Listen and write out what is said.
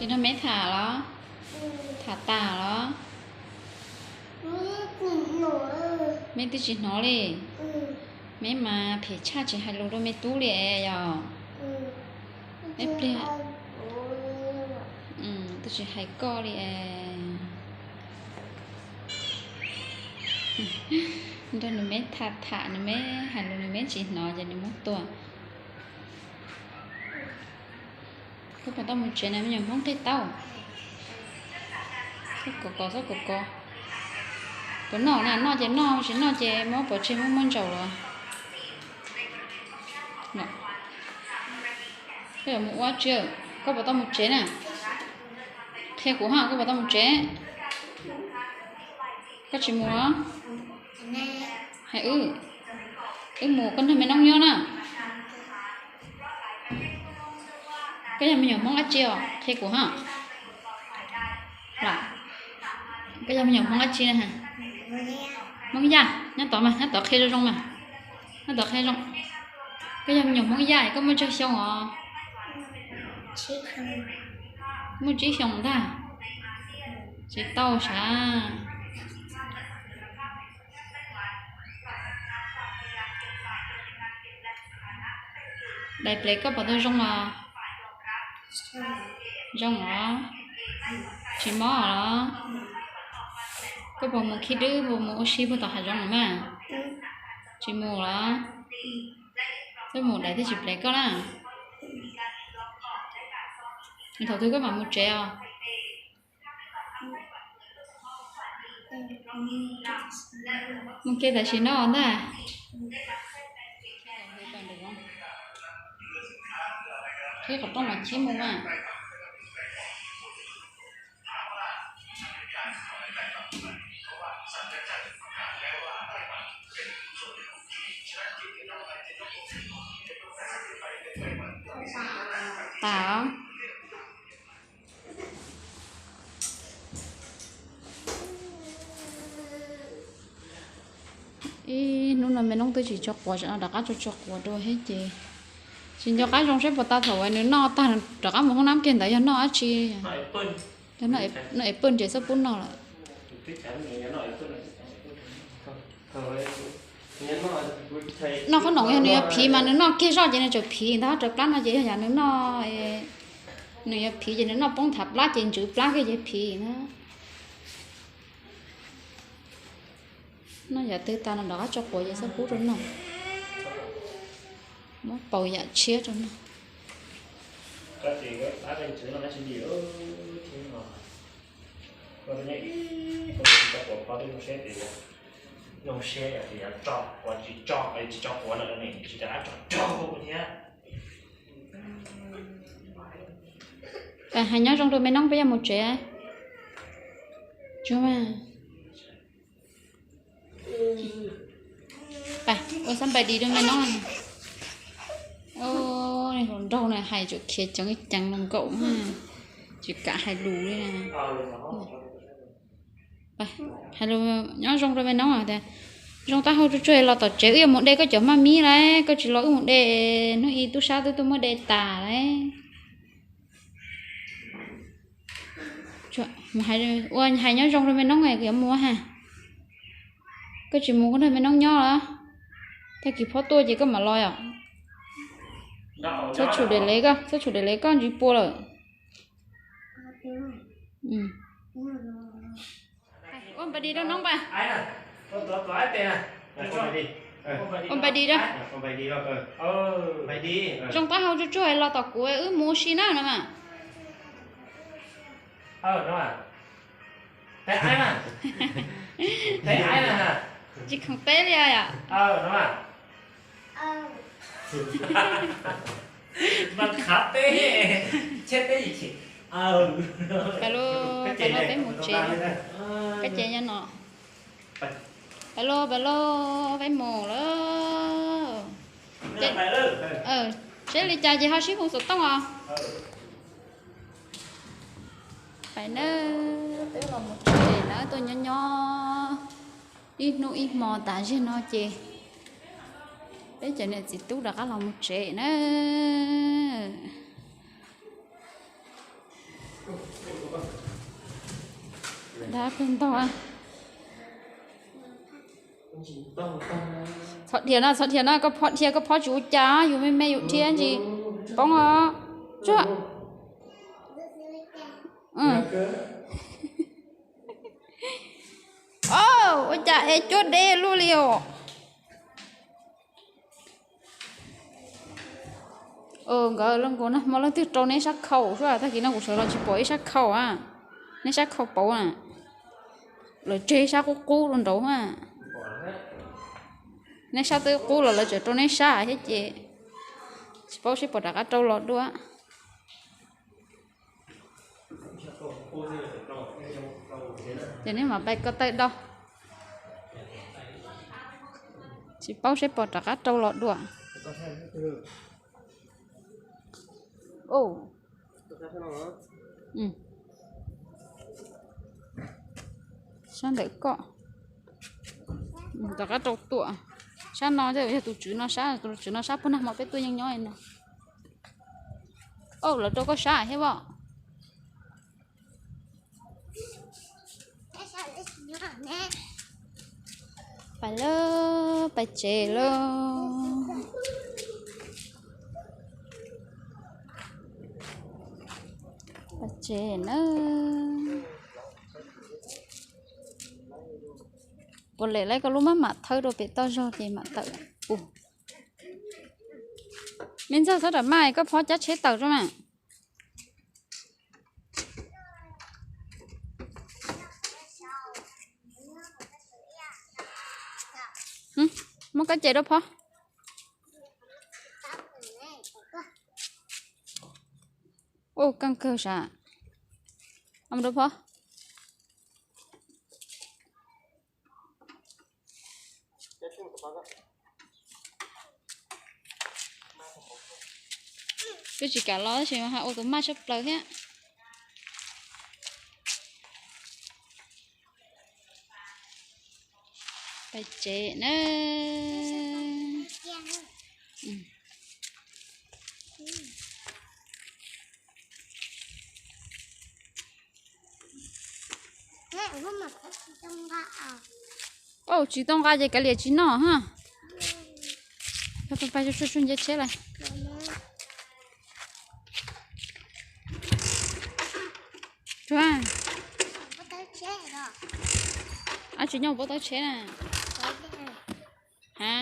Nrog meb tham los? Tham tas los? Meb twb tsis hnov li. Meb mas phem tshaj tsis hais lus rau me tub li es yog. Ib pliag twb tsis hais koj li es. Nrog nws meb tham tham nws meb hais lus nws meb tsis hnov ces nws muab tua. Koj puas tau mus tsev na me nyuam Hmoob nqig tau? Xab kos kos xab kos kos. Puas noj na? Noj ces noj, tsis noj ces muab pov tseg muab muab ntsaum los. Koj yuav mus ua tsi? Koj puas tau mus tsev na? Qhia kuv ha, koj puas tau mus tsev? Koj tsis mus los? Hais wb, wb mus koj nrog me noob nyob na. Koj yog me nyuam Hmoob dab tsi os? Qhia kuv ha. Koj yog me nyuam Hmoob dab tsi na? Hmoob Yaj, nyob tod mas, nyob tod qhia zoo zoo mas. Nyob tod qhia zoo. Koj yog me nyuam Hmoob Yaj, koj muaj tsawg xyoo os? Muaj tsib xyoos ntag. Tsis tau sav. Daim ples koj puas tau zoo los? Zoo os. Tsis mob los? Koj puas mus khib dwb, puas mus ua si puag tom hav zoov los mas? Tsis mus los? Koj mus daim thiaj tsis ples koj na. Thaum twg koj mam mus tsev os? Mus ke tam sim no ntag. Qhib qhov rooj mas chib mus mas. Tas. Ib hnub no me noob twb tsis tso quav, tsam no rov qab tso tso quav dua thiab ces tsis nco qab zoo saib puas tau. Thaum uas nws noj tag rov qab mus hoob nab kiag ntawd yog noj dab tsi? Noj es pwj ces xab pub noj lawm. Noj qhob noom yog nws yog phiv mas nws noj kiag zoj ces nws tseem phiv ntag. Raws plab no ces yog yam nws noj, nws yog phiv ces nws noj poob nthav plab ces ntswv plab kiag ces phiv na. Noj yam twg tas no rov qab tso quav ces xab pub rau noj. Muab paus yam tshiab rau noj. Hais nyob zoo rau me noob peb yuav mus tsev. Tsuag mas. Ua xab npais dis rau me noob. Hluas nraug na hais tsuas khiav ceev ceev los nkaum, tsis kam hais lus li. Hais lus nyob zoo rau me noob tias, zoo taub hau tsuag tsuag los tom tsev, wb yuav mus de koj cov maj mib lauj, koj tsis los wb mus de, hnub ib tub sab twb tuaj muab de tas lauj. Ua hais nyob zoo rau me noob, kuv yuav mus ha. Koj tsis mus koj nrog me noob nyob los? Tag kis phob tuaj ces koj mam los yom. Txhob tshum daim lev koj, txhob tshum daim lev koj ntsis pua lawm. Ua npais dis rau noob pas. Ua npais dis rau. Zoo taub hau tsuag tsuag los tom kuv, wb mus ua si na no mas. Tsis khoom teb li yom. Pais lauj, pais lauj, peb mus tsev. Koj ces nyob no. Pais lauj, pais lauj, peb mus lawm. Seb li cas ces ho sib hu xov tooj os. Pais nawb, peb los mus tsev nawb, tuaj nyob nyob ib hnub ib hmo tas zig no ces peb cov niam txiv tub rov qab los mus tsev nawb. Dab kawg ntog. Txhob dhia no, txhob dhia no, koj phob dhia, koj phob tsis ua cas, yus me me yus dhia ntsis poob os. Tsuag. Ua cas es cuab deb luaj li os. Nkawd los nkaus na, hmo leej twg rau neb sab khau xwb, tag kis no kuv sawv los tsis pom ib sab khau a. Neb sab khau pauv na, lawv tseg sab qub qub rau nraud a. Neb sab twb qub los lawv tseem rau neb sab thiab ces tsis paub seb puas rov qab rau los dua. Ces neb mam pais ko taw do, tsis paub seb puas rov qab rau los dua. Sab ntawm koj, rov qab rau tuam. Sab no yog tus tswv no sab, tus tswv no sab puag nag hmo peb tuaj yeej nyob no. Au, lawv rau koj sab thiab os. Pais lawm, pais tsev lawm. Pais tsev na. Puas lem lawv koj lub maj mam thawb rau pem toj zog ces mam tawm. Me ntxawg txhob ram maj, koj phob cab tsheb tawm rau mas. Muab koj ces rau phob. Ua kaj kawg sav. Ua rau phob. Twb tsis kam los tab sis mas ua tus maj tshaj plaws thiab. Pais tsev na. Au, tsis tau nqa ces kav liam tsis noj ha. Pais, pais, pais, tsuag tsuag nce tsheb lawm. Tsuag. Ab, tsis nyob puab taub tsheb na. Ha.